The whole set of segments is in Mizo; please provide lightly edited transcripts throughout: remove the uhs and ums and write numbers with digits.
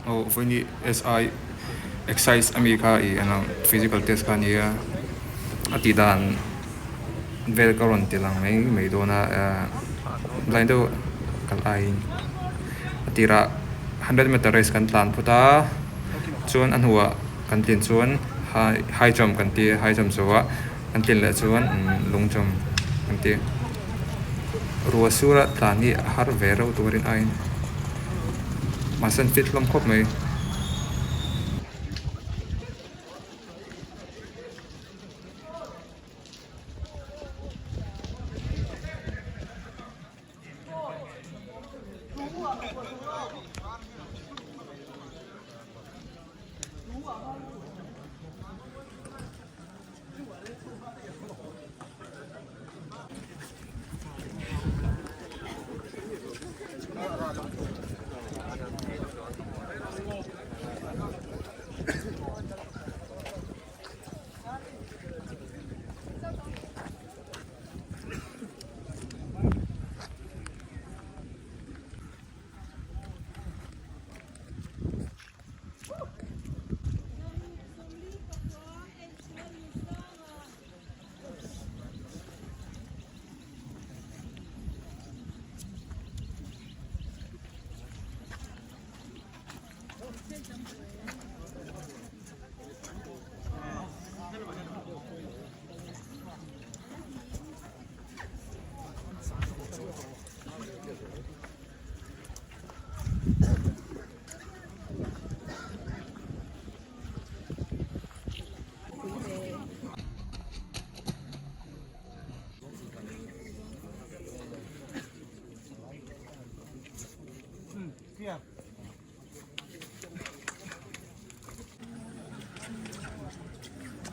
Aw vawiini SI exercise ami kha ih an ang physical test kha a ni a a tih dan vel ka rawn ti lang mai mai dawn a ahh blind deuh kal aiin a tirah hundred meter race kan tlan phawt a chuan a hnuah kan tlin chuan high high jump kan ti a high jump zawhah kan tlin leh chuan long jump kan ti a ruah sura tlan hi a har ve reuh turin aiin mahse an fit hlawm khawp mai.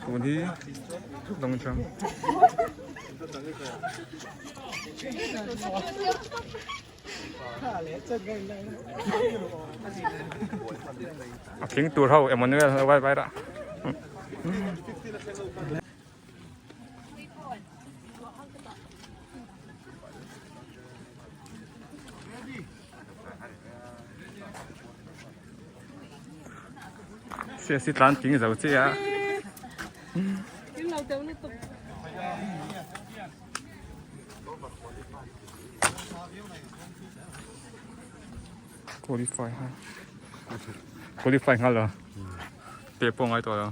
Tun hi long jump. A thing tur ho Emmanuel lo vai vai rah. Sia si tlan tling zo che a. Qualify ha. Qualify nghal lo. Te pawh ngai tawh lo.